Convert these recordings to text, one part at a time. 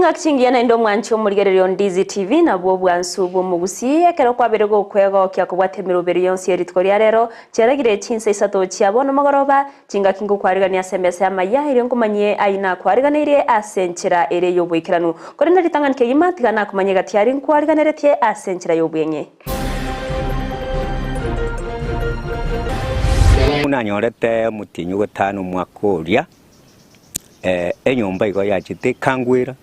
Ching'aki chingiya naende omwanchi omorigereria o Ndizi TV nabwo obwansu bw'omogusii ekero kwabeire gokwegokia kobwata emeroberi yonsi ye rituko ria rero chiaragire chinsa isato chia bono mogoroba chingaki ngokwarigania ase emesa y'amaya erio nkomanyie ayio nakwariganeirie ase enchera ere y'oboikeranu korende ritang'ani kegima tiga nakomanyie gati aria nkwariganeretie ase enchera y'obweng'e. Buna anyorete omotienyi ogotano omwaka oria, enyomba igo yachete ekangwera,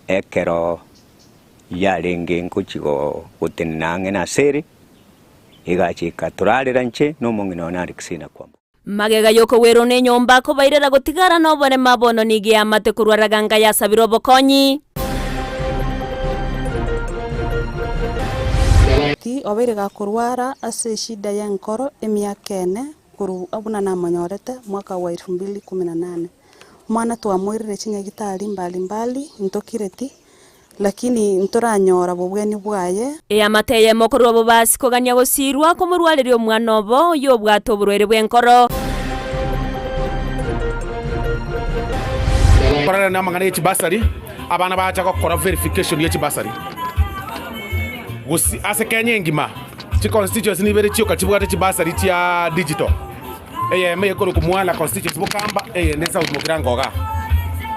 ekero yarenge ngochia gotenena ang'e nase ere, egacha ekatorarera inche na omong'ina one Alexina Kwamboka. Magega y'okogwerwa nenyomba kobairera gotigara noborema bono nigo eamate korwa Raganga yasabire obokonyi. Ti obeire gakorwara ase eshida y'enkoro emiaka ene korwa buna namonyorete mwaka wa elfu mbili kumi na nane. Omwana twamoirire chinyagitari mbali mbali ntokireti Lakini ntoranyora bobweni bwaye. Eamate eyemo korwa bobasi kogania gosiirwa komorwareria omwana obo oyobwate oborwaire bw'enkoro. Korerana na amang'ana ye chibasari, abana bacha gokora verification ye chibasari gose ase Kenya engima chiconstituency nibere chioka chibwate chibasari chia digital. Eyemo ekorokwa Mwala constituency Bokamba, eyende South Mugirango igaa.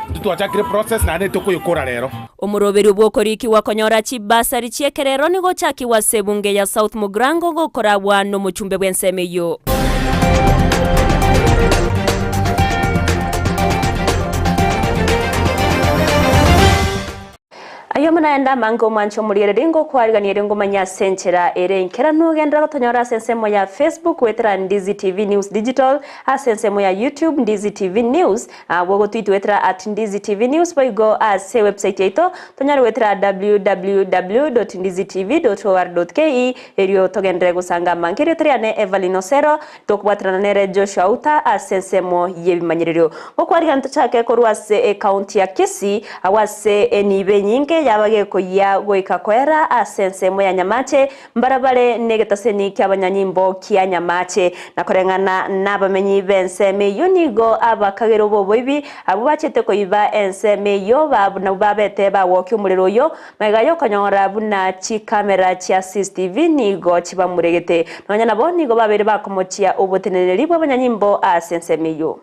Intwe twachakire process naende tokoyokora rero. Omoroberio bw'okorikigwa konyora chibasari chi'ekerero nigo ochakigwe ase ebunge ya South Mugirango gokoragwa nomochumbe bw'ensemo eyio. Ayio amo naende amange omwanche omorigereria ngokwarigania erio ngomanye ase enchera ere enkeranu. Genderera gotonyora ase ensemo ya Facebook goetera Ndizi TV News Digital, ase ensemo ya YouTube Ndizi TV News, abwo gotweet goetera at Ndizi TV News boigo ase ewebsite yaito tonyare goetera www.ndizitv.or.ke erio togenderere gosanga amange erio toriane Evelyn Osero Tokobwaterana nere Joshua Outa ase ensemo y'ebimanyererio. Gokwarigana tochake korwa ase ecounty ya Kisii, agwo ase enibo enyinge yaba gekoyia goika koera ase ensemo ya Nyamache, mbarabare negetaseni ki'abanyanyimbo kia Nyamache. Na koreng'ana nabamenyi b'ensemo eyio nigo abakagerwa b'oboibi abwo bachete koiba ensemo eyio nabwo babete bagokia omorero oyo Magega y'okonyora buna chikamera chia CCTV nigo chibamuregete. Nonya nabo nigo babeire bakomochia oboteneneri bw'abanyanyimbo ase ensemo eyio.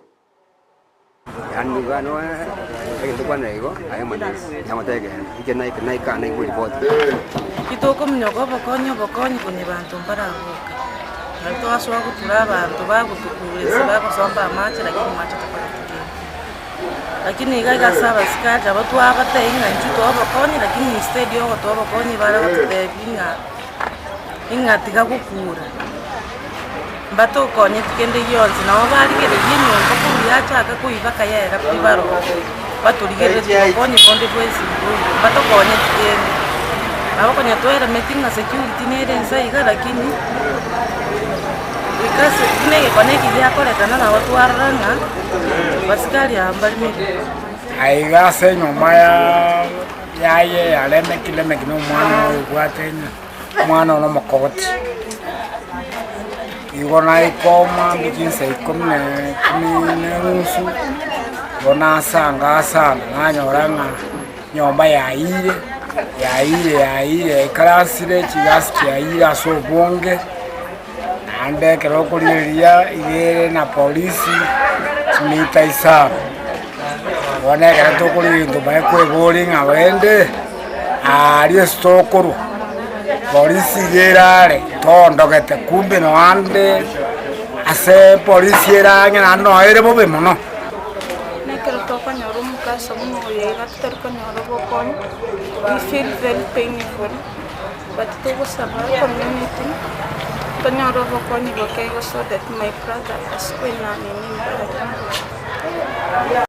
Titokominyoka obokonyi obokonyi konye banto mbaraboka, nari twasoa gotura abanto bagotukura ase bagosomba amache lakini mache tokoreti kende. Lakini iga iga ase abasikari nabo twabatebia ng'a intwe toe obokonyi lakini instead ya ogotoa obokonyi bare gototebia ng'a ing'a tiga gokura, mbatokonyeti kende gionsi, nabo barigereria enyomba korwa yachaka koiba akayera pi baroo, batorigereretie obokonyi bonde bwensi mboiyo, mbatokonyeti kende. Nabo konya tweremeti ng'a security nere inse iga lakini. Goika ase buna egekone eke giakorekana nabo twarora ng'a basikari aba mbare meremo. Aiga ase enyomba yaye ya Lemeki, Lemeki nomwana oye obwate omwana one omokogoti. Igo naika omwambia chinsa ikomi na ikomi na enusu, igo nasanga asana nanyora ng'a enyomba yaiyire, yaiyire yaiyire yaikaransire chigasi chiaiyire ase obonge. Naende ekero okorigereria iga ere na polisi chimita isano, bono ekero tokorigereria ntomanye kweboria ng'a rende aaria ase tokorwa, polisi iga ere are toondogete kumbe noande ase polisi ere ang'e naende noo ere bobe mono. Nekero tokonyora omokasa buna oyo iga totari konyora obokonyi, we feel very painful. But togosaba community tonyore obokonyi boke igo so that my brother asikwe na nini mbare.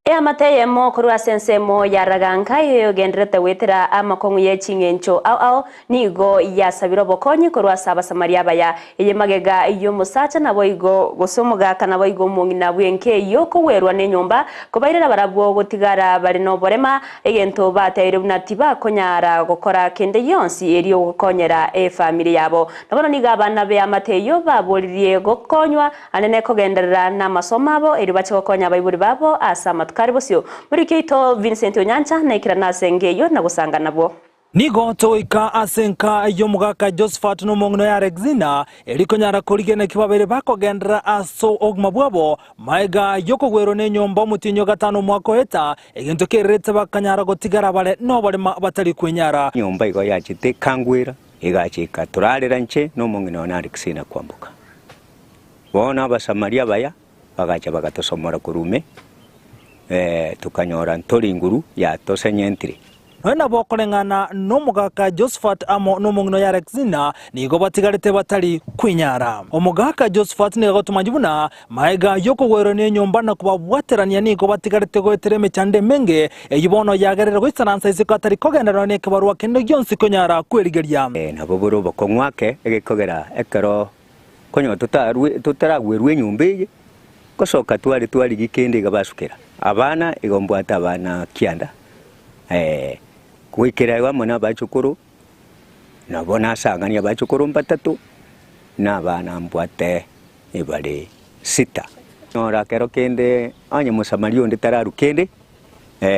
Eamate eyemo korwa ase ensemo ya Raganka eyogendererete goetera amakong'u ye ching'encho ao ao nigo yasabire obokonyi korwa ase Abasamaria abaya. Eye magega y'omosacha naboigo gose omogaka naboigo omong'ina bw'enka eyio kogwerwa nenyomba kobairera barabwo gotigara bare noborema Egento bateire buna tibakonyara gokora kende gionsi erio gokonyera efamiri yabo. Na bono nigo abana b'eamate eyio baboririe gokonywa anene kogenderera namasomo abo erio bache gokonya abaibori babo ase amatuko aria. bosio. Moriki oito Vincent Onyancha naikerane ase enka eyio na gosanga nabwo. Nigo togoika ase enka y'omogaka Josephat na omong'ina oye Alexina, erio konyara korigia naki babere bakogenderera ase obogima bwabo, magega y'okogwerwa nenyomba omotienyi o gatano omwaka oeta, egento kererete bakanyara gotigara bare noborema batari kwenyara. Enyomba igo yachete ekangwera, egacha ekatorarera inche na omong'ina one Alexina kwamboka. Bono Abasamaria abaya bagacha bagatosomora korwa ime, tokanyora ntori nguru yatosenyentire. Nonya nabo koreng'ana nomogaka Josephat amo nomong'ina oye Alexina nigo batigarete batari kwenyara. Omogaka Josephat nigo agotomanyia buna magega y'okogwerwa nenyomba na kobabwaterania nigo batigarete goetera emechando emenge eyio bono yagerire goisaransa isiko atari kogenda nonya nekebarua kende gionsi konyara kwerigeria. Nabo bore obokong'u ake egekogera ekero Konya totarwe totaragwerwa enyomba eye, gosoka tware twarigia kende iga basukera abana, igo mbwate abana kianda goikera igo amo na abachukuru, nabo nasang'ani abachukuru mbatato, na abana mbwate ebare sita. Nyora kero kende onye mosamaria onde tararwa kende,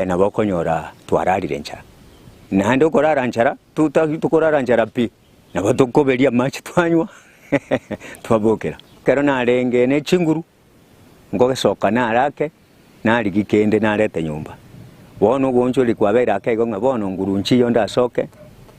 nabo okonyora twararire enchara. Naende okorara nchara, totari tokorara nchara pi. Nabo tokoberia amache twanywa, twabokera. Ekero narenge ne chinguru, ngogesoka nare ake, narigia kende narete nyomba. Bono ogoonchoria kwabeire ake igo ng'a bono nguru nchiyo ndasoke,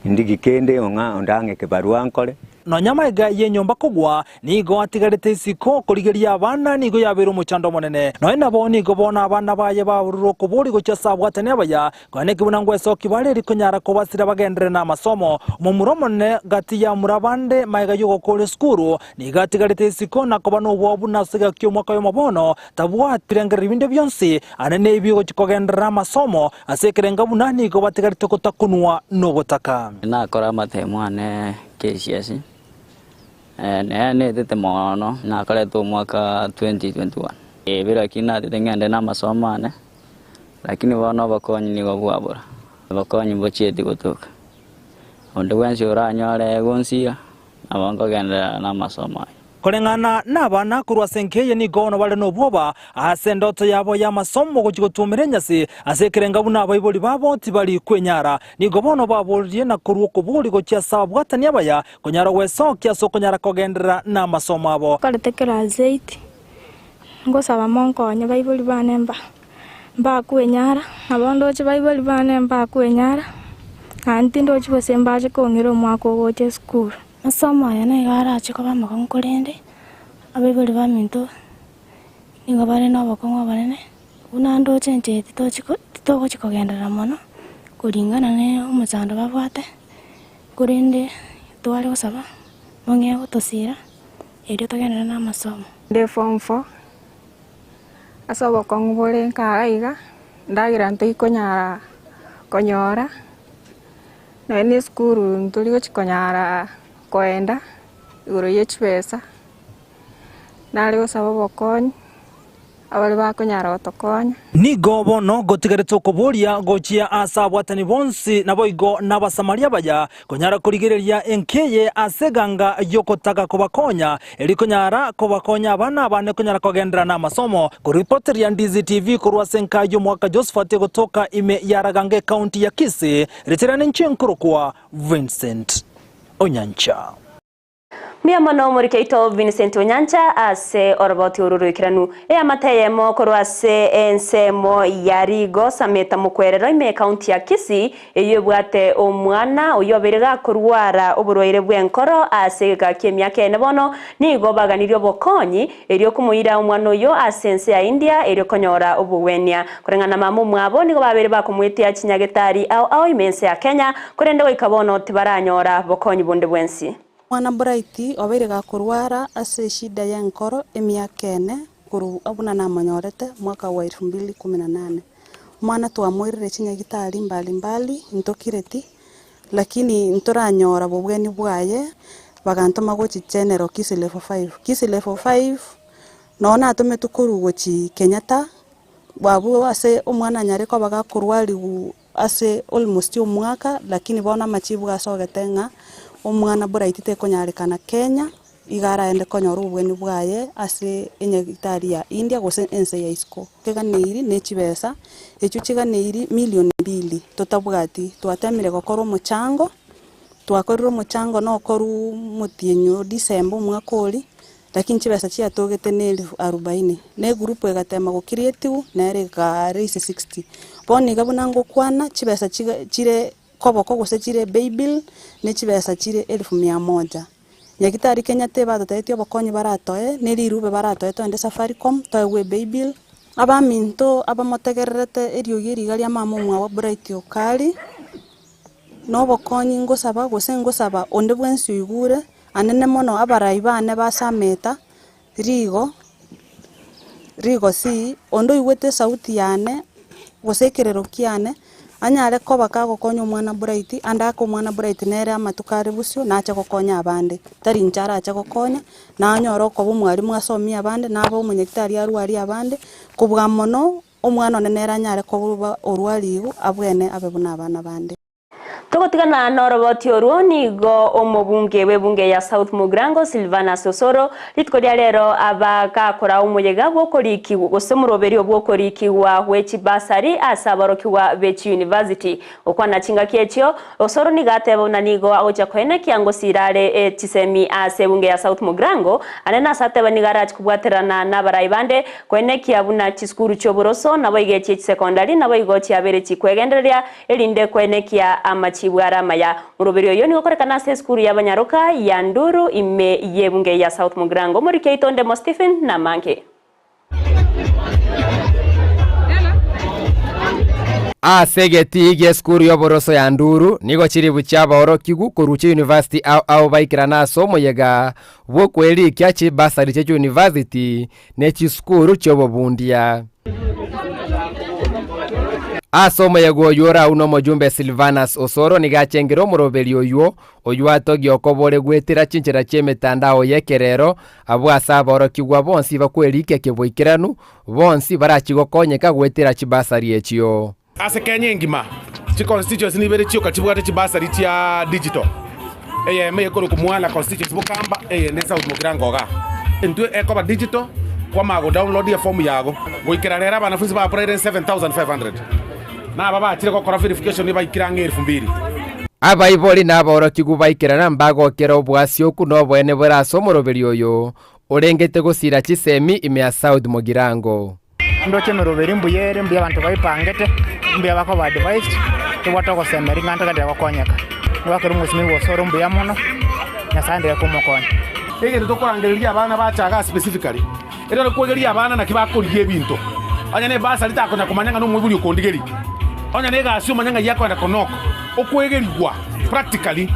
ndigie kende ong'a ondang'e ekebarua nkore. Nonya amaiga y'enyomba kogwa, Nigo atigarete isiko korigeria abana, nigo yabeire omochando omonene. Nonya nabo nigo bono abana baye baborire okoboria gochia ase abwatani abaya, konya neki buna ngwesokia bare eri konyara kobasira bagenderere namasomo. Omomura omonene gati y'amura abande magega y'ogokoora esukuru, nigo atigarete isiko na koba nobwoba buna ase egaki y'omwaka oyomo bono tabwati birengererio binde bionsi ane nebi ogochia kogenderera amasomo ase ekerenga buna nigo batigarete gotakunwa nobotaka. Nakora amatemo ane KCSE. Nere netete mono, nakorete omwaka 2021. Ebe lakini natete ng'ende namasomo ane, lakini bono obokonyi nigo bwabora, obokonyi mbochieti gotoka. Onde bwensi oranyore gonsira, nabo nkogenderera namasomo aya. Koreng'ana nabana korwa ase enka eye nigo bono bare nobwoba ase endoto yabo y'amasomo gochia gotuomera enyasi ase ekerenga buna abaibori babo tibari kwenyara. Nigo bono baboririe na korua okobori gochia ase ababwatani abaya Konyara gwesokia ase okonyara kogenderera namasomo abo. Nkorete class eight, ngosaba monkonye baibori bane mba mbakwenyara, nabo ndoche baibori bane mbakwenyara, naende tindochi gose mbache kong'ira omwaka ogocha esukuru. Masomo aya nigo arache koba amakong'u korende abaibori baminto nigo bare na obokong'u obonene, buna ndoche inche titochi titogochi kogenderera mono koringana na omochando babwate. Korende tware gosaba mong'ee gotosiira, erio togenderere namasomo. Nde form four, ase obokong'u bore nkaga iga, ndagera ntoikonyara konyora, nonye na esukuru ntori gochi konyara koenda igoro ye chibesa, nare gosaba obokonyi. Abaria bakonyara gotokonya. Nigo bono gotigarete okoboria gochia ase abwatani bonsi, naboigo n'Abasamaria abaya, konyara korigereria enka eye ase eganga y'ogotaka kobakonya, erio konyara kobakonya abana abane konyara kogenderera namasomo. Koripoteria Ndizi TV korwa ase enka y'omogaka Josephat egotoka ime ya Raganga ecounty ya Kisii, richerane ninche nkorokwa Vincent Onyancha. Mbuya mono omoriki oito Vincent Onyancha ase oroboti oru roikeranu. Eamate eyemo korwa ase ensemo ya Rigo Sameta Mokwerero ime ekaunti ya Kisii eyio ebwate omwana oyio obeire gakorwara oborwaire bw'enkoro ase egeka ki'emiaka ene bono nigo baganirie obokonyi erio komoira omwana oyio ase ense ya India erio konyora obogwenia. Koreng'ana na mama omwabo nigo babeire bakomoetia chinyagetari ao ao ime ense ya Kenya korende goika bono tibaranyora bokonyi bonde bwensi. Omwana Bright obeire gakorwara ase eshida y'enkoro emiaka ene korwa buna namonyorete mwaka wa elfu mbili kumi na nane. Omwana twamoirire chinyagitari mbali mbali ntokireti, lakini ntoranyora bobweni bwaye, bagantoma gochia general Kisii level five. Kisii level five, noo natometwe korwa gochia Kenyatta, abwo ase omwana anyare koba gakorwariwu Ase almost omwaka, lakini bono amachibu gasogete ng'a omwana Bright tekonyarekana Kenya. iga araende konyora obobweni bwaye ase enyagitari ya India gose ense ya isiko. Keganeiri ne chibesa, echio chiganeiri milioni mbili totabwati, twatemire gokora omochango, twakorire omochango nokorwa omotienyi o December omwaka oria, lakini chibesa chiatogete na elfu arubaini, na egroup egatema go creatiwa nere eka raise 60. Bono iga buna ngokwana chibesa chiga chire koboko gose chire paybill, ne chibesa chire elfu mia moja. Nyagitari Kenyatta ebatotebetie obokonyi baratoe, ne rirube baratoe toende Safaricom, toegwe epaybill. Abaminto abamotegererete eriogi eriga ria mama omwabo Bright Okari, na obokonyi ngosaba gose ngosaba onde bwensi oigure, anene mono abarai bane basameta, rigo, rigo C, onde oigwete esauti yane, gose ekerero kiane, anyare koba kagokonya omwana Bright, ande ake omwana Bright nere amatuko are bosio, nache gokonya abande. Tari inche arache gokonya, nanyore okoba omwalimu asomie abande, nabe omonyagitari arwarie abande, kobua mono, omwana one nere anyare koba orwariwu abwene abe buna abana bande. Togotigana noroboti orwo nigo omobunge bw'ebunge ya South Mugirango Silvanus Osoro rituko ria rero abagakora omoyega bw'okorikigwa gose omoroberio bw'okorikigwa gwe chibasari ase aborokigwa be chiuniversity. Gokwana chingaki echio, Osoro nigo ateba buna nigo agochia koenekia ngosira are chisemi ase ebunge ya South Mugirango, ande nase ateba nigo arachi kobwaterana nabarai bande koenekia buna chisukuru chi'oboroso naboigo echie chisekondari naboigo chiabeire chikwegendereria erinde koenekia amachibu are amaya. Moroberi oyo nigo okorekana ase esukuru y'abanyaroka ya Nduru ime y'ebunge ya South Mugirango. Omoriki oito Ndemo Stephen namange. Ase egetii gi'esukuru y'oboroso ya Nduru nigo chiribu chi'abaorokigwa korwa chiuniversity ao ao baikerana ase omoyega bw'okwerikia chibasari chie chiuniversity ne chisukuru chi'obobundia. Ase omoyega oyio orau nomojumbe Silvanus Osoro nigo achengire omoroberi oyio, oyio atogia okobore goetera chinchera chi'emetandao y'ekerero, abwo ase aborokigwa bonsi bakwerikia keboikeranu, bonsi barachie gokonyeka goetera chibasari echio. Ase Kenya engima, chiconstituency nibere chioka chibwate chibasari chia digital. Eyemo ekorokwa Mwala constituency Bokamba, eyende South Mugirango igaa. Intwe ekoba digital, kwamanya godownload eform yago. Goikera rero abanafunzi ba applied 7500 na aba bachire gokora verification baikire ang'e elfu mbili. Abaibori na aborokigwa baikerana mbagokera obwasioku na oboene bore ase omoroberi oyo orengete gosira chisemi ime ya South Mugirango. Ndoche emeroberi mbuya ere, mbuya abanto baipangete, mbuya bakoba advised, tobwate ogosemeria ng'a ntogende gokonyeka. Nigo akere omosimi gose ore mbuya mono, Nyasae aenderee komokonya. Egento tokorangereria abana bache igaa specifically, erinde kwegeria abana naki bakorigia ebinto. Onye ne bursary takonya komanya ng'a nomoibori okondigeria. Onye ne egasi omanye ng'ai akoenda konoko. Okwegerigwa practically,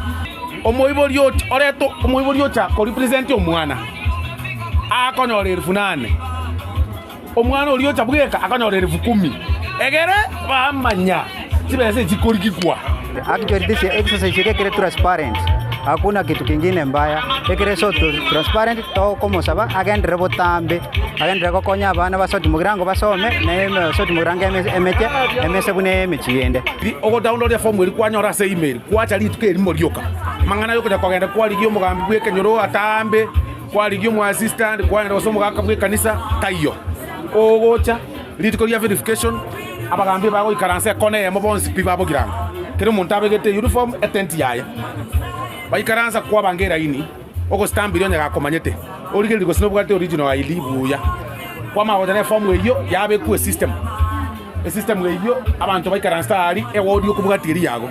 omoibori ocha orete omoibori ocha ko represent omwana, akonyora elfu nane. Omwana oria ocha bweka akanyora elfu kumi, egere bamanya chibesa echi chikorigigwa. Actually this exercise eke ekere transparent hakuna kitu kingine mbaya ekere so transparent tokomosaba agenderere botambe agenderere gokonya abana ba South Mugirango basome na South Mugirango emeche emese buna emechie ende. Ogodownload efomu eria kwanyora ase email kwacha rituko erimo rioka. Amang'ana yokonya kogenda kwarigia omogambi bw'ekenyoro atambe. Kwarigia omoassistant, kwagenda gose omogaka bw'ekanisa, taiyo. Ogocha, rituko ria verification, abagambi bagoikaransa ekona eyemo bonsi pi babogirango. Kera omonto abegete euniform, etent yaye. Baikaransa kwabanga eraini, ogostamp iria onye gakomanyete. Origererie gose nobwate original ID buya. Kwamanya gocha na eform eyio, yabekwa esystem. Esystem eyio, abanto baikaransa aria, eward okobwatia eria yago.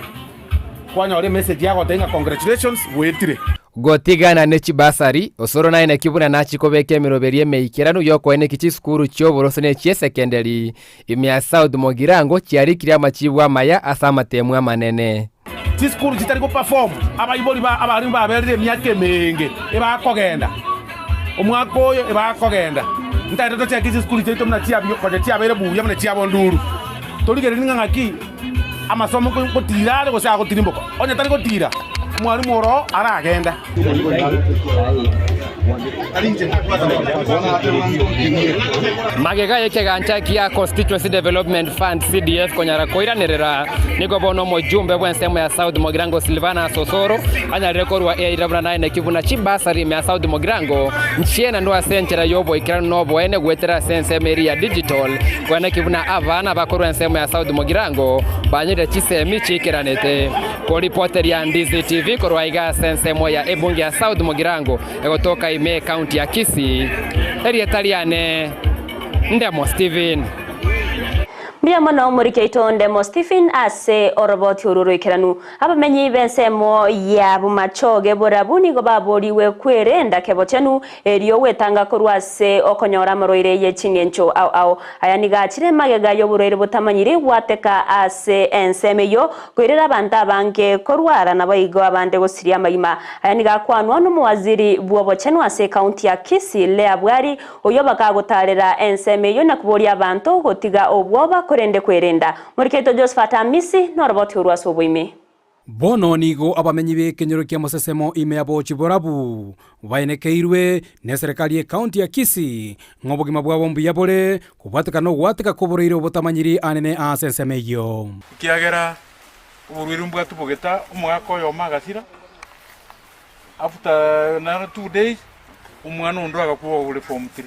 Kwanyora emessage yagotebia ng'a congratulations, goetire. Gotigana ne chibasari, Osoro naye naki buna nachie kobeka emeroberi emeikeranu y'okoeneki chisukuru chi'oboroso ne chi'esekenderi ime ya South Mugirango chiarikire amachibu amaya ase amatemu amanene. Chisukuru chitari goperform, abaibori ba abarimu baberire emiaka emenge ebakogenda, omwaka oyo ebakogenda. Ntaete tocheke chisukuru chiaito buna chiabio konya chiabeire buya buna chiabonduru. Torigererie ng'a ng'aki amasomo ngotiira are gose agotirimboka. Onye tari gotiira, Omwalimu oro aragenda. Magega y'ekegancha kia Constituency Development Fund, CDF, konyara koiranerera, nigo bono omojumbe bw'ensemo ya South Mogirango Silvanus Osoro anyarire korua eira buna naeneki buna chibasari ime ya South Mogirango nchienanwe ase enchera y'oboikeranu na oboene goetera ase ensemo eria ya digital koeneki buna abana bakorwa ensemo ya South Mogirango banyorire chisemi chiikeranete. Koripoteria Ndizi TV korwa aiga ase ensemo ya ebunge ya South Mugirango egotoka ime ekaunti ya Kisii. Erieta riane Ndemo Stephen. Mbuya mono omoriki oito Ndemo Stephen ase oroboti oru oroikeranu. Abamenyi b'ensemo ya Bomachoge borabu nigo baborigwe kwerenda kebochenu erio gwetanga korwa ase okonyora amarwaire ye ching'encho ao ao. Aya nigo achire magega y'oborwaire botamanyiri gwateka ase ensemo eyio, koirera abanto abange korwara naboigo abande gosiria amagima. Aya nigo akwanwa nomowaziri bw'obochenu ase ekaunti ya Kisii, Leah Bwari, oyio bakagotaarera ensemo eyio na koboria abanto gotiga obwoba korende kwerenda. Morikeito Josephat Amisi noroboti orwo ase oboime. Bono nigo abamenyi b'ekenyoro kia Mosesemo ime ya Bochi-Borabu baenekeirwe neserekari y'ekaunti ya Kisii ng'a obogima bwabo mbuya bore kobwatekana nogwateka kw'oborwaire obotamanyiri anene ase ensemo eyio. Ekiagera oborwaire mbwatubogete omogaka oyomo agasira, after naro 2 days, omwana onde agakwa ore form 3.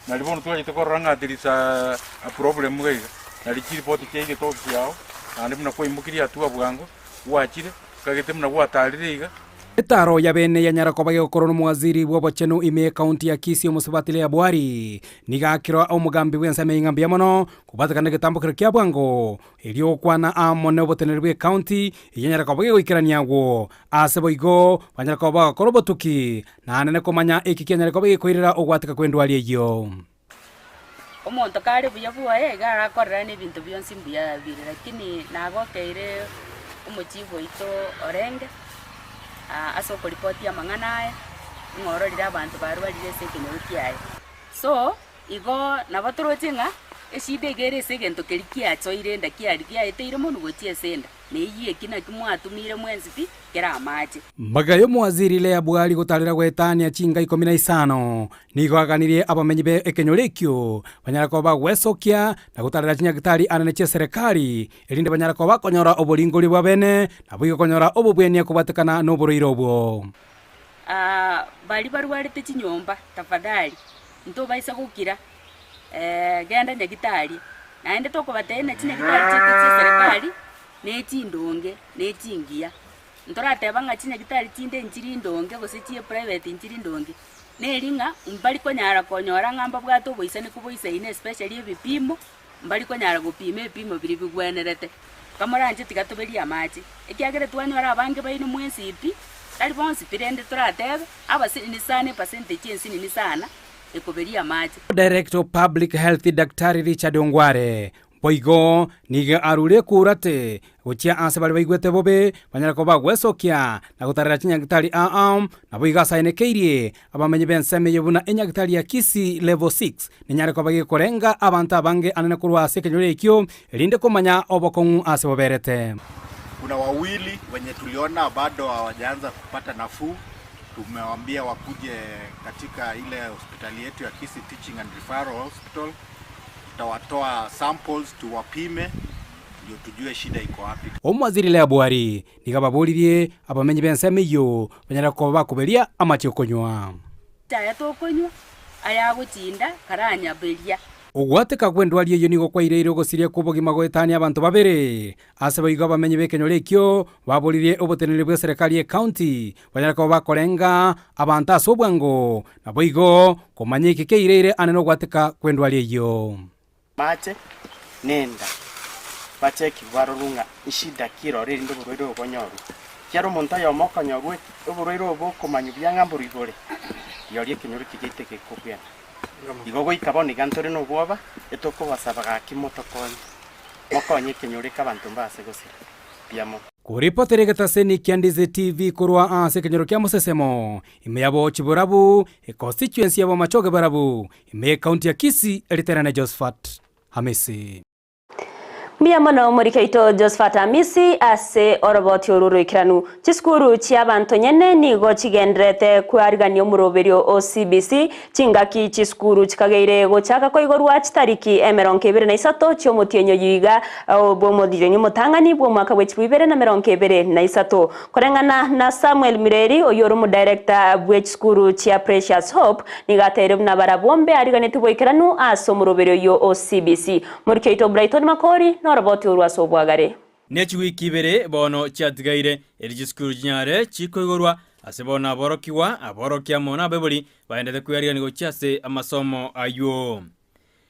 Nari bono twachete korora ng'a there is a problem iga iga, nari chiripoti chiaigete ofisi yao, naende buna kwaimokirie hatua bwango, gwachire, okagete buna gwatarire iga. Etaro ya bene yanyara koba gegokorwa nomowaziri bw'obochenu ime y'ekaunti ya Kisii Omosubati Leah Bwari, nigo akirwa omogambi bw'ensemo eyio ng'a mbuya mono kobwatekana negetambokero kia bwango erio gokwana amo noboteneneri bw'ekaunti eyio yanyara koba gegoikerania agwo. Ase boigo banyara koba bagokora obotuki Naende komanya eki kianyare koba gekoirera ogwateka kw'endwari eyio. Omonto kare buya bwoye iga arakorerane ebinto bionsi mbuya bire, lakini nagokeire omochibu oito orenge ase okoripotia amang'ana aya, ng'a ororire abanto barwarire ase ekenyoro kiaye. So, igo nabo toroche ng'a eshida iga ere ase egento keria kiachoire enda kiaria giaeteire monwe gochia ase enda. Neyio eki naki mwatumire mwensi pi kera amache. Magega y'omowaziri Leah Bwari gotarera goetania chinka ikomi na isano, nigo aganirie abamenyi be ekenyoro ekio banyare koba bagwesokia na gotarera chinyagitari anene chi'eserekari erinde banyare koba bakonyora oboringoria bwa bene naboigo konyora obobwenia kobwatekana noborwaire obwo. Baria barwarete chinyomba tafadhali ntobaisa gokira genda nyagitari, naende tokobatebia ng'a chinyagitari chiaito chia eserekari ne chindonge ne chingiya. Ntorateba ng'a chinyagitari chinde nchiri ndonge gose chia private nchiri ndonge, neri ng'a mbari konyara konyora ng'a mbabwate oboisaneku boisaine especially ebipimo, mbari konyara gopima ebipimo biria bigwenerete. Kamoranche tiga toberie amache, ekiagera twanyora abange baino mwensi pi, tari bonsi pi rende toratebe, abasinini sana epercentage ensinini sana, ekoberia amache. Director of Public Health Daktari Richard Ongware boigo nigo arure ekurate gochia ase baria baigwete bobe banyare koba bagwesokia na gotarera chinyagitari aa naboigo asaenekeirie abamenyi b'ensemo eye buna enyagitari ya Kisii Level 6 nenyare koba gekorenga abanto abange anene korwa ase ekenyoro ekio erinde komanya obokong'u ase boberete. Kuna wawili wenye tuliona bado hawajaanza kupata nafuu, tumewambia wakuje katika ile hospitali yetu ya Kisii Teaching and Referral Hospital, tutawatoa samples tuwapime ndio tujue shida iko wapi. Omwaziri Leah Bwari nigo ababoririe abamenyi b'ensemo eyio banyare koba bakoberia amache okonywa. Aya tokonywa, ayagochinda karanyaberia. Ogwateka kw'endwari eyio nigo kwaireire ogosiria kw'obogima goetania abanto babere. Ase boigo abamenyi b'ekenyoro ekio baboririe oboteneneri bw'eserekari y'ecounty banyare koba bakorenga abanto ase obwango, naboigo komanya eki keireire ane nogwateka kw'endwari eyio. Amache nenda, bachekigwe barorwe ng'a nshida ki eroro erinde oborwaire obo bonyorwe. Ekiagera omonto oyomo okonyorwa oborwaire obo okomanywa buya ng'a mborwa igore, rirorio ekenyoro ekiya giaito gekobwena. Igo goika bono iga ntore nobwoba, etokobasaba gaki motokonye, mokonye ekenyoro eke abanto mbase gosira. Mbuya mono. Koripotera egetaseni kia Ndizi TV korwa ase ekenyoro kia Mosesemo, ime ya Bochi Borabu, econstituency ya Bomachoge Borabu, ime y'ecounty ya Kisii, eriterane Josphat Hamisi. Mbuya mono omorikeito Josephat Amisi ase oroboti oru roikeranu. Chisukuru chi'abanto nyene nigo chigendererete kwarigania omoroberio o CBC, chingaki chisukuru chikageire gochaka koigorwa chitariki 23 chi'omotienyi oyio iga bw'omotienyi omotang'ani bw'omwaka bwe chilifu ibere na 23. Koreng'ana na Samuel Mireri oyio ore omodirector bwe chisukuru chia Precious Hope nigo ateire buna barabwo mbeariganeti boikeranu ase omoroberio oyio o CBC. Moriki oito Brighton Makori noroboti orwo ase obwagare. Ne chiwiki ibere bono chiatigaire, eri chisukuru chinyare chikoigorwa, ase bono aborokigwa, aborokia amo nabaibori baendete kwearigania gochia ase amasomo ayio.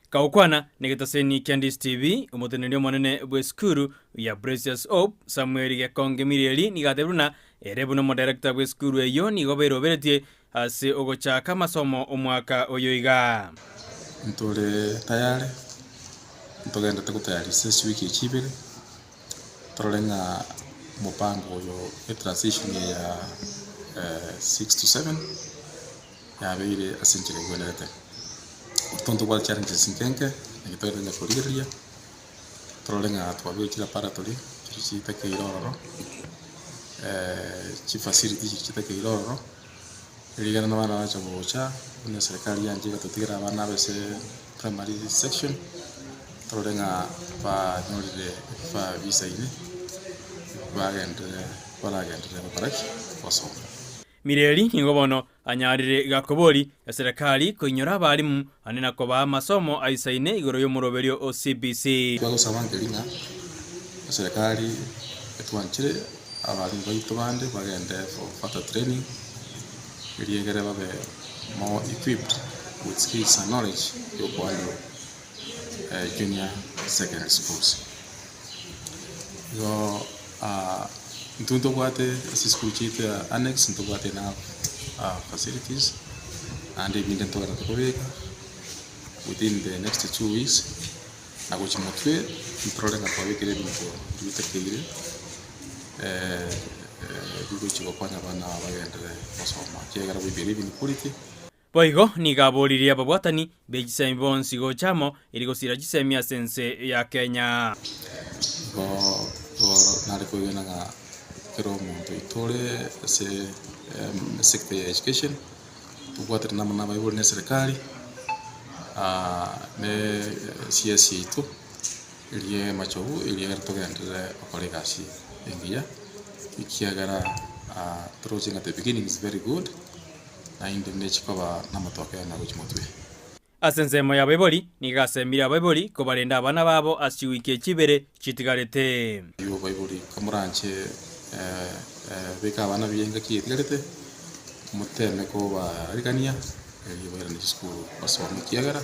Kagokwana negetaseni kia Ndisi TV, omoteneneri omonene bw'esukuru ya Precious Hope, Samuel Gekonge Mireri nigo atebire buna ere buna omodirector bw'esukuru eyio nigo beroberetie Ase ogochaka amasomo omwaka oyo iga. Ntore tayare, ntogenderete gotayarisia ase chiwiki echi ibere, torore ng'a omopango oyo etransition eye ya six to seven, yabeire ase enchera egwenerete. Intwe ntobwate challenges nke nke, naki togenderete korigereria, torore ng'a twabekire chilaboratory chiria chitakeire ororo, chifacility chiria chitakeire ororo. Rigena na abana bacha gocha, buna eserekari yancha egatotigera abana abe ase primary section, torore ng'a banyorire ebifaa bisaine, bagenderere baragenderere gokora ki? Gosoma. Mireri nigo bono anyarire gakobori eserekari koinyora abalimu ande na kobaa amasomo aisaine igoro y'omoroberio o CBC. Twagosaba nkeri ng'a eserekari etwanchire Abalimu baito bande bagende for further training erio egere babe more equipped with skills and knowledge ya okohandle junior secondary schools. Igo intwe ntobwate ase chisukuru chiaito ya annex ntobwate enough facilities naende ebinde ntogenderete kobeka within the next 2 weeks na gochia motwe ntorore ng'a twabekire ebinto bitakeire bigochia gokonya abana aba bagenderere gosoma ekiagera we believe in quality. Boigo nigo aboririe ababwatani be chisemi bonsi gocha amo eri gosira chisemi ase ense ya Kenya. Igo igo nare koegena ng'a ekero omonto oito ore ase esector ya education, tobwaterane amo na abaibori na eserekari, ne CS yaito. Erio amachogu, erio ekero togenderere gokora egasi engiya, ekiagera toroche ng'a the beginning is very good, naende nechi koba namatoke na gochia motwe. Ase ensemo y'abaibori, nigo asemire abaibori kobarenda abana babo ase chiwiki echi ibere chitigarete. Ayio abaibori kamoranche beka abana buya engaki etigarete, moteme kobarigania. Erio bairane chisukuru basome ekiagera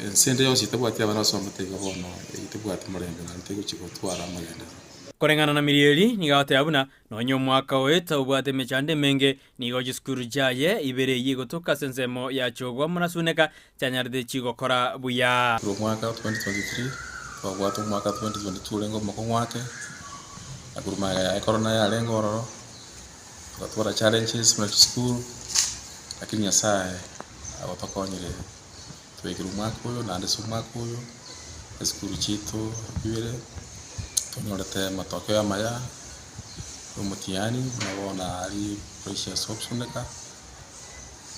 ense ende yonsi etabwati abana basomete iga bono eyio tebwati morembe naende tegochia gotwara amagenderero. Koreng'ana na Mirieli nigo agoteba buna nonya omwaka oeta obwate emechando emenge, nigo chisukuru chiaye ibere eyio egotoka ase ensemo ya Chogwa amo na Suneka chianyarete chigokora buya. Korwa omwaka 2023 twabwate omwaka 2022 orenge omokong'u ake, na korwa magega yaye korona yarenge ororo. Togatwara challenges buna chisukuru, lakini Nyasaye agotokonyire twaikire omwaka oyo naende ase omwaka oyo, esukuru chiaito ibere, tonyorete amatokeo amaya ya omotihani buna bono aria Precious Hope Suneka,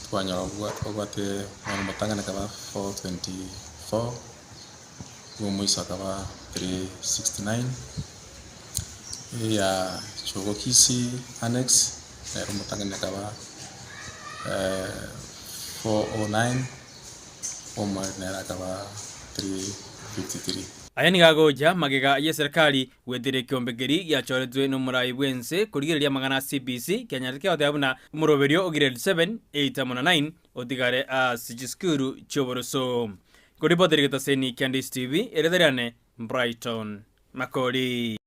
twanyora bwa twabwate omwana omotang'ani akaba 424, omoiso akaba 369. Eya Chogo Kisii Annex nero omotang'ani akaba 409, omoerio nere akaba 353. Aya nigo agocha magega y'eserekari goetera ekeombe keria giachoretwe nomorai bw'ense korigereria amang'ana a CBC kianyarete kegoteba buna omoroberio o grade 7, 8 amo na 9 otigare ase chisukuru chi'oboroso. Koripotera egetaseni kia Ndisi TV, erieta riane Brighton Makori.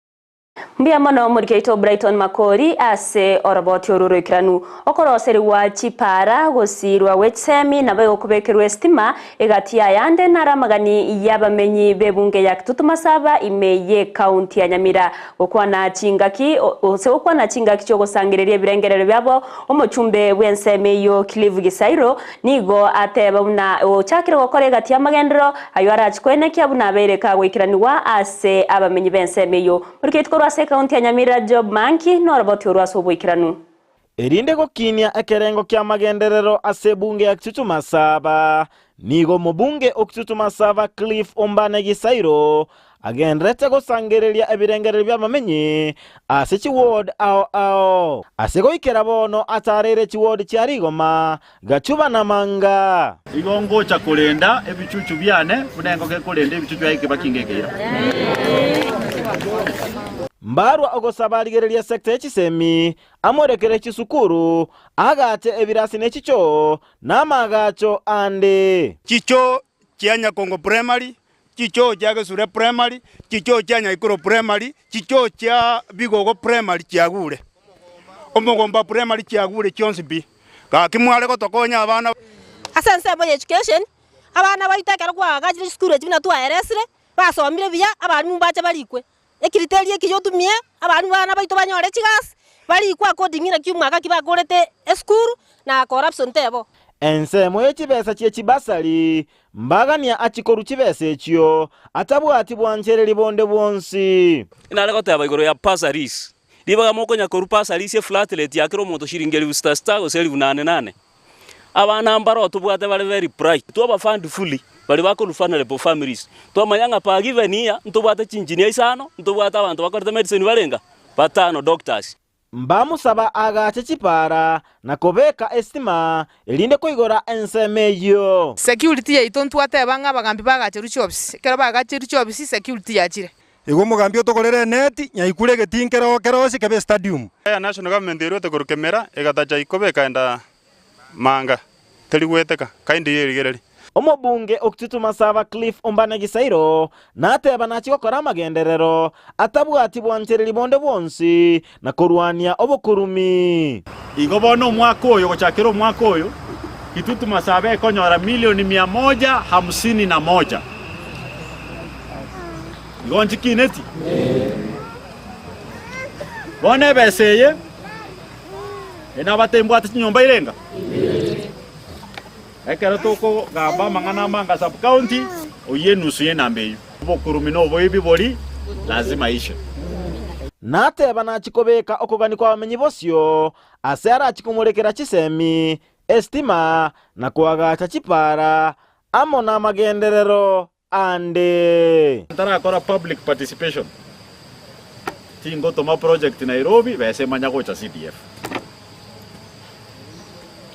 Mbuya mono omorikeito Brighton Makori ase oroboti oru roikeranu. Okoroserigwa chipara, gosiirwa gwe chisemi nabo egokobekerwa esitima egati y'ayande naro amagani y'abamenyi b'ebunge ya Kitutu Masaba ime y'ekaunti ya Nyamira. Gokwana chingaki gose gokwana chingaki chi'ogosangereria ebirengererio biabo, omochumbe bw'ensemo eyio Clive Gisairo nigo ateba buna ochakire gokora egati y'amagenderero ayio arache koenekia buna abeire kagoikeranigwa ase abamenyi b'ensemo eyio. Oriketi korwa ase ekaunti ya Nyamira Job Manki noroboti orwo ase oboikeranu. Erinde gokinia ekerengo ki'amagenderero ase ebunge ya Kitutu Masaba, nigo omobunge o Kitutu Masaba Cliff Ombane Gisairo agendererete gosangereria ebirengererio bi'abamenyi ase chiward ao ao. Ase goikera bono atareire chiward chia Rigoma, Gachuba na Manga. Igo ngocha korenda ebichuchu biane buna engoko ekorenda ebichuchu biaye ekebaki ngekeira. Mbarwa ogosaba arigererie sector ye chisemi, amorekere chisukuru, agache ebirasi ne chichoo, na amaagacho ande. Chichoo chia Nyakongo Primary, chichoo chia Gesure Primary, chichoo chia Nyaikuro Primary, chichoo chia Bigogo Primary chiagure. Omogomba Primary chiagure chionsi pi. Gaki mware gotokonya abana. Ase ensemo ya education, abana baito ekero kwaagachire chisukuru echi buna twaeresire, basomire buya, abalimu mbache barikwe. Ecriteria eke yotumie, abalimu abana baito banyore chigasi, barikwe according naki omwaka ki bakorete esukuru, na corruption tebo. Ensemo ye chibesa chie chibasari, mbagania achie korwa chibesa echio, atabwati bwanchereri bonde bwonsi. Nare goteba igoro ya bursaries, ribaga mokonya korwa bursaries eflat rate ya kera omonto shilingi elifu sita sita gose elifu nane nane. Abana mbaro tobwate bare very bright, twaba fund fully baria bakorwa vulnerable families. Twamanya ng'a per given year ntobwate chingineer isano, ntobwate abanto bakorete medicine barenga? Batano, doctors. Mbamusaba agache chipara na kobeka esitima, erinde koigora ensemo eyio. Security yaito ntwateba ng'a abagambi bagacherwe chiofisi, ekero bagacherwe chiofisi security yachire. Igo omogambi otogorere eneti, nyaikure egetii nkero kerosie kebe estadium. Aya National Government eruete korwa Kemera egatacha ikobe ekaenda Manga, teri gweteka, kaindi yerigereria. Omobunge o Kitutu Masaba Cliff Ombane Gisairo nateba nachie gokora amagenderero atabwati bwanchereri bonde bwonsi na korwania obokurumi. Igo bono omwaka oyo gochakera omwaka oyo, Kitutu Masaba ekonyora milioni mia moja hamsini na moja. Igo nchikineti? Bono ebesa eye enabate mbwate chinyomba irenga? Ekero tokogamba amang'ana amanga sub county, oyio enusu y'enamba eyio. Obokurumi na oboibi bori lazima ishe. Nateba nachie kobeka okogania kw'abamenyi bosio, ase arachie komorekera chisemi, esitima, na koagacha chipara, amo namagenderero ande. Ntarakora public participation, tingotoma project Nairobi besa emanya gocha CDF.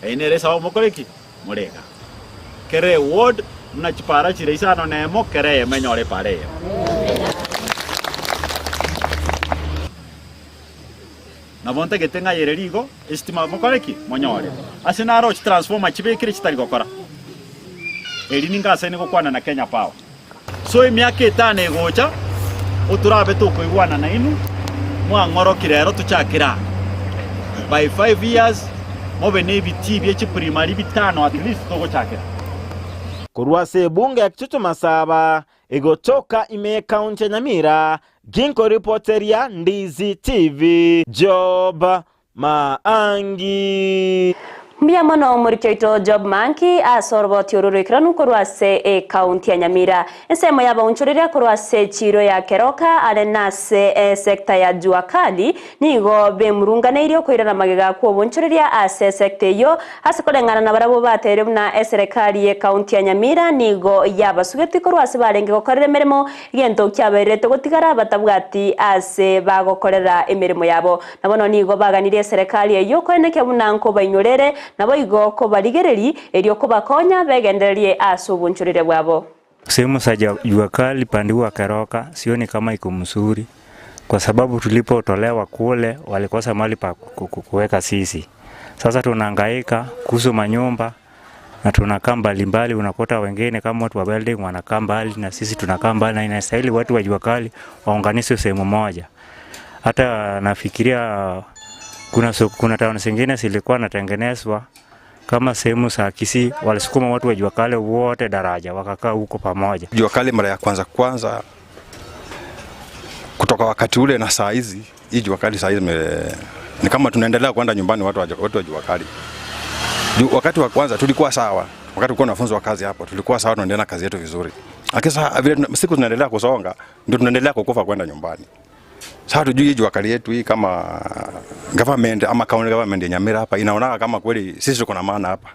Eyio nere esababu mokore ki? More igaa. Kera eward buna chipara chire isano na emo, kera eyemo enyore epara eyemo. Nabo ntagete ng'ayere rigo esitima mokore ki? Monyore. Ase naro chitransformer chibekire chitari gokora. Eri ninga asaine gokwana na Kenya Power. So emiaka etano egocha, otorabe tokoigwana nainwe, mwang'oroki rero tochakere aa. By five years, mobe ne ebitii bie chiprimary bitano at least togochakera. Korwa ase ebunge ya Kitutu Masaba, egotoka ime y'ecounty ya Nyamira, Ginkoripoteria Ndizi TV, Job Maangi. Mbuya mono omoriki oito Job Manki ase oroboti oru roikeranu korwa ase ecounty ya Nyamira. Ensemo y'abaonchoreria korwa ase echiiro ya Keroka are nase esecta ya Jua Kali nigo bemurunganeirie okoirana magega kw'obonchoreria ase esecta eyio ase koreng'ana nabarabwo bateire buna eserekari y'ecounty ya Nyamira nigo yabasugetie korwa ase barenge gokorera emeremo egento kiabairerete gotigara batabwati ase bagokorera emeremo yabo. Na bono nigo baganirie eserekari eyio koenekia buna nkobainyorere, naboigo kobarigererie, erio kobakonya begendererie ase obonchoreria bwabo. Sehemu za jua kali pande huu wa Keroka sioni kama iko mzuri kwa sababu tulipotolewa kule walikosa mahali pa kuweka sisi. Sasa tunahangaika kuhusu manyumba na tunakaa mbalimbali, unakuta wengine kama watu wa welding wanakaa mbali na sisi tunakaa mbali, na inastahili watu wa jua kali waunganishwe sehemu moja. Hata nafikiria kuna, kuna town zingine zilikuwa natengenezwa kama sehemu za Kisii, walisukuma watu wa jua kali wote daraja wakakaa huko pamoja. Jua kali mara ya kwanza kwanza kutoka wakati ule na saa hizi, hii jua kali saa hizi ni kama tunaendelea kwenda nyumbani watu wa watu wa jua kali. Wakati wa kwanza tulikuwa sawa, wakati tulikuwa tunafunzwa kazi hapo tulikuwa sawa, tunaendelea na kazi yetu vizuri. Lakini sasa vile siku tunaendelea kusonga ndio tunaendelea kukufa kwenda nyumbani. Sasa tujui jua kali yetu hii kama government ama county government ya Nyamira hapa inaona kama kweli sisi tuko na maana hapa.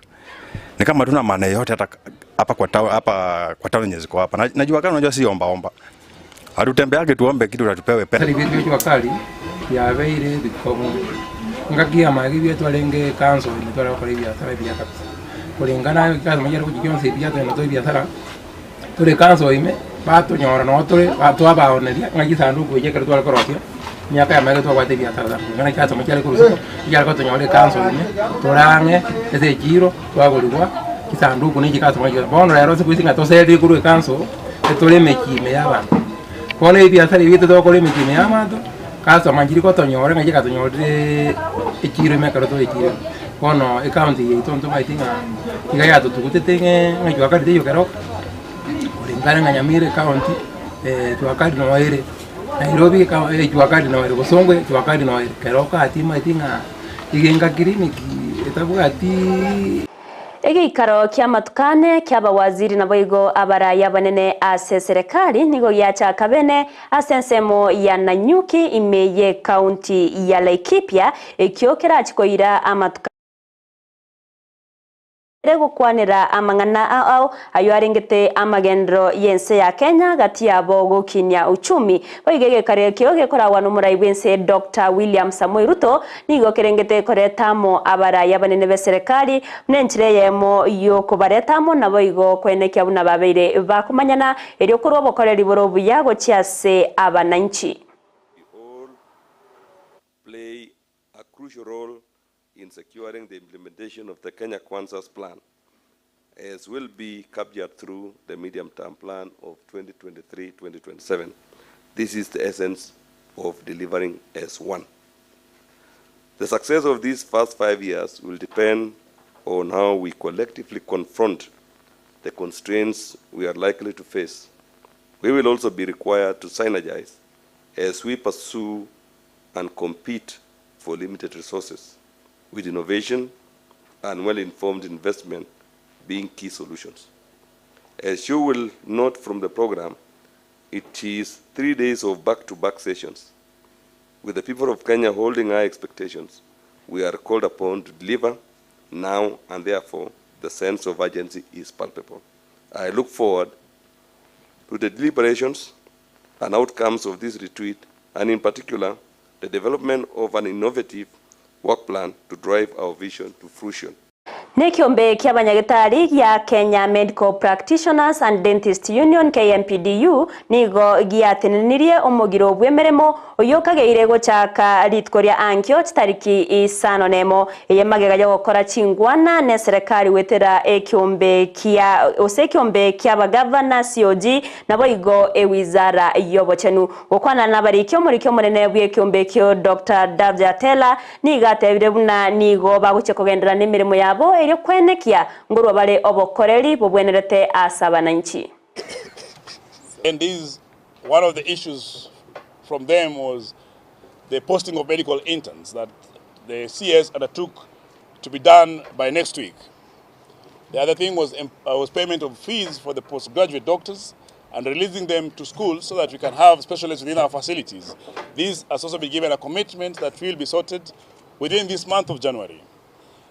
Ni kama tuna maana yote hata hapa kwa town, hapa kwa town yenye ziko hapa. Najua kama unajua si omba omba. Hatutembeage tuombe kitu na tupewe pesa. Tari jua kali yabeire bikomu ngaki amagi byetwarenge council imetwara gukora ibiasara bia kabisa kuringana ikazi majara kujikionse ibiasara na to ibiasara turi council ime batunyora no turi twabaoneria ng'aki sanduku ije kero tware korosia miaka yamage twabwate ebiasara sana kulingana kiasomo kiare korusiko kiare kotunyora ecouncil ime torang'e ase echiro twagorigwa chisanduku na chikasomo chio bono rero siku ici ng'a toserire korwa ecouncil etore emechie ime ya abanto bono ebiasara ebi togokora emechie ime ya abanto customer nchiri gotonyora ng'a chikatonyorire echiro ime ekero tore echiro bono ecounty yaito ntomaeti ng'a iga yatotugutete ng'e ng'a jua kali teiyo keroka kulingana ng'a Nyamira ecounty jua kali noyo ere Nairobi jua kali noyo ere Bosongo jua kali noyo ere keroka timaeti ng'a iga enga clinic etabwatiiii. Egeikaro ki'amatuko ane ki'abawaziri naboigo abarai abanene ase eserekari nigo giachaka bene ase ensemo ya Nanyuki ime y'ecounty ya Laikipia ekio kerachie koira amatuko Ere gokwanera amang'ana ao ayio arengete amagenderero y'ense ya Kenya gati yabo gokinia uchumi. Boigo egekaro ekio gekoragwa nomorai bw'ense Doctor William Samoei Ruto nigo kerengete koreta amo abarai abanene b'eserekari buna enchera eyemo y'okobareta amo naboigo koenekia buna babeire bakomanyana erio korwa obokoreri bore obuya gochia ase abananchi. We all play a crucial role in securing the implementation of the Kenya Kwanza's plan, as will be captured through the medium-term plan of 2023-2027. This is the essence of delivering as one. The success of these first 5 years will depend on how we collectively confront the constraints we are likely to face. We will also be required to synergize as we pursue and compete for limited resources, with innovation and well-informed investment being key solutions. As you will note from the program, it is 3 days of back-to-back sessions. With the people of Kenya holding high expectations, we are called upon to deliver now, and therefore the sense of urgency is palpable. I look forward to the deliberations and outcomes of this retreat, and in particular, the development of an innovative work plan to drive our vision to fruition. Nekiombe ki'abanyagetari gia Kenya Medical Practitioners and Dentist Union KMPDU nigo giatenenirie omogiro bw'emeremo oyio okageire gochaka rituko ria ankio chitariki isano nemo eye magega yogokora chingwana na eserekari gwetera ekiombe kia ose ekiombe ki'abagavana COG naboigo ewizara y'obochenu gokwana nabariki omoriki omonene bw'ekiombe ekio Dr. Davji Atela nigo atebire buna nigo bagochia kogenderera na emeremo yabo erio kwenekia ngorwa bare obokoreri bobwenerete ase abananchi. And this, one of the issues from them was the posting of medical interns that the CS undertook to be done by next week. The other thing was payment of fees for the postgraduate doctors and releasing them to schools so that we can have specialists within our facilities. This has also been given a commitment that will be sorted within this month of January.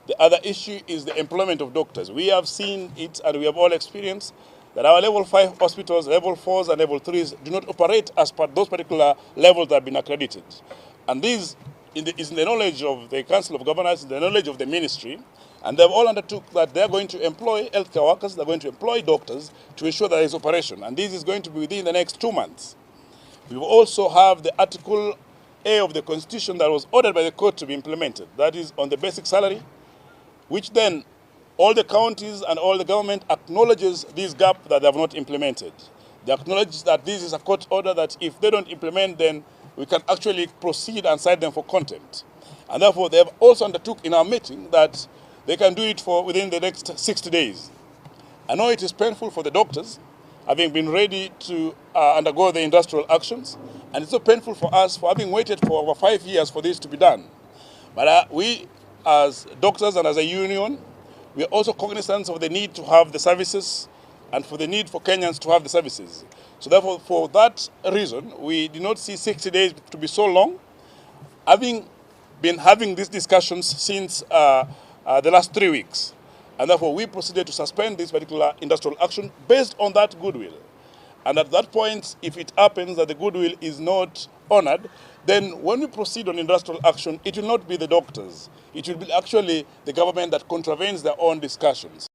The other issue is the employment of doctors. We have seen it and we have all experienced that our level 5 hospitals, level 4s and level 3s do not operate as per those particular levels that have been accredited. And this is in the knowledge of the Council of Governors, in the knowledge of the ministry, and they've all undertook that they're going to employ healthcare workers, they're going to employ doctors to ensure there is operation. And this is going to be within the next 2 months. We will also have the Article A of the Constitution that was ordered by the court to be implemented. That is on the basic salary, which then all the counties and all the government acknowledges this gap that they have not implemented. They acknowledge that this is a court order that if they don't implement, then we can actually proceed and cite them for contempt. And therefore, they have also undertook in our meeting that they can do it for within the next 60 days. I know it is painful for the doctors, having been ready to uh, undergo the industrial actions, and it's so painful for us for having waited for over five years for this to be done. But uh, we, as doctors and as a union, we are also cognizant of the need to have the services and for the need for Kenyans to have the services. So therefore, for that reason, we did not see 60 days to be so long. Having been having these discussions since uh, uh, the last three weeks, and therefore we proceeded to suspend this particular industrial action based on that goodwill. And at that point, if it happens that the goodwill is not honored, then when we proceed on industrial action, it will not be the doctors. It will be actually the government that contravenes their own discussions.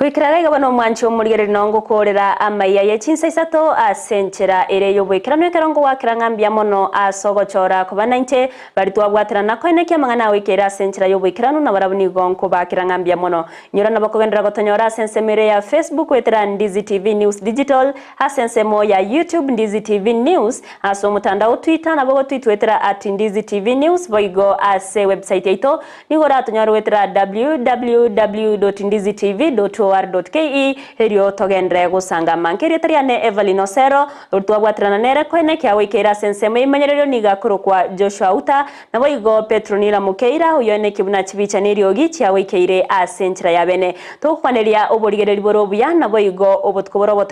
Goikera iga bono omwanchi omorigereria noo ngokoorera amaiya ye chinsa isato ase enchera ere y'oboikeranu ekero ngowakera ng'a mbuya mono ase ogochora koba nainche baria twabwaterana koenekia amang'ana agoikeire ase enchera y'oboikeranu na barabwo nigo nkobakera ng'a mbuya mono. Inyora nabo kogenderera gotonyora ase ensemo ere ya Facebook goetera Ndizi TV News Digital, ase ensemo ya YouTube Ndizi TV News, ase omotandao Twitter nabo gotwitwetera at Ndizi TV News boigo ase website yaito Nigo oratonyore goetera www.ndizitv.or.ke erio togenderere gosangama. Nkerieta riane Evelyn Osero, oria twabwaterana nere koenekia goikeire ase ensemo y'eimenyererio nigo akorokwa Joshua Auta, naboigo Petronila Mukeira, oyio oenekie buna chibicha neriogi chiagoikeire ase enchera ya bene. Togokwaneria oborigereri bore obuya, naboigo obotuko bore obotoereru.